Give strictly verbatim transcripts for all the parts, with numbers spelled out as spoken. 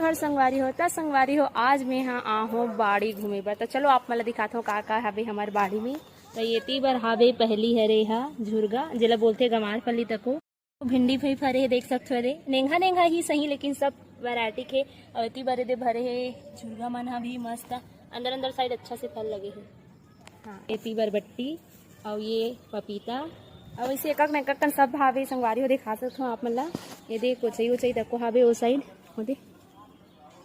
हर संगवारी हो, त संगवारी हो, आज मैं हा आहों बाड़ी घूमे बर। त चलो आप मन ला दिखात हों का का हवे हमर बाड़ी में। त एती बर हावे पहली हरे हा झुरगा, जेला बोलथे गंवार फली तको। भिंडी भी फरे हे, देख सकत हो रे, नेंगा नेंगा ही सही, लेकिन सब वैरायटी के। अउ एती बर एदे भरे हे झुरगा मन हा भी मस्त, अंदर अंदर साइड अच्छा से फल लगे हे। हाँ, एती बरबट्टी, अउ ये पपीता, अउ ऐसे एकक न एकक कन सब हावे संगवारी हो, दिखा सकत हों आप मन ला। ये दे कोचई उचई तको हावे ओ साइड, ओ दे।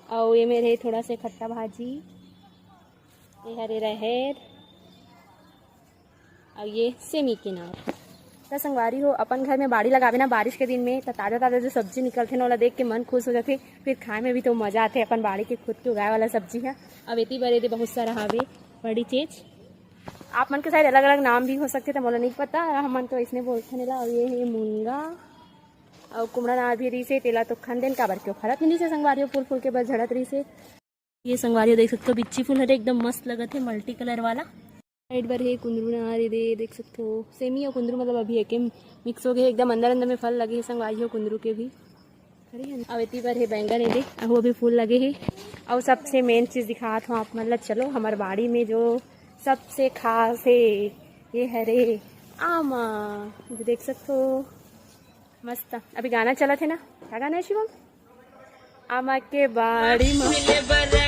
अउ ये मेर हे थोड़ा से खट्टा भाजी, ये हरे रहेर, अउ ये सेमी के नार। त संगवारी हो, अपन घर में बाड़ी लगावे ना बारिश के दिन में, त ताजा ताजा जो सब्जी निकलथे ना, ओला देख के मन खुश हो जाथे। फिर खाए में भी तो मजा आथे, अपन बाड़ी के खुद के उगाए वाला सब्जी ह। अब एती बर एदे बहुत सारा हावे बड़ी चीज। आप मन के शायद अलग-अलग नाम भी हो सकथे, त मोला नइ पता, हमन तो अइसने बोलथन एला। अउ ये हे मुनगा, अउ कुमड़ा नार भी रहिसे, तेला तो खन देन, काबर के ओ फरत नइ रहिसे संगवारी हो, फूल फूल के बस झड़त रहिसे। ये संगवारी हो, देख सकत हो बिच्ची फूल हरे, एकदम मस्त लगत हे, मल्टी कलर वाला। साइड बर हे कुंदरू नार, एदे देख सकत हो, सेमी अउ कुंदरू मतलब अभी एके मिक्स हो गए हे, एकदम अंदर अंदर में फल लगे हे संगवारी हो कुंदरू के भी। अउ एती बर हे बैंगन, एदे अहू अभी फूल लगे हे। अउ सबसे मेन चीज दिखात हों आप मन ला, चलो हमर बाड़ी में जो सबसे खास हे, ये हरे आमा, जो देख सकत हो मस्त। अभी गाना चलत हे ना, का गाना हे शिवम? आमा के बाड़ी में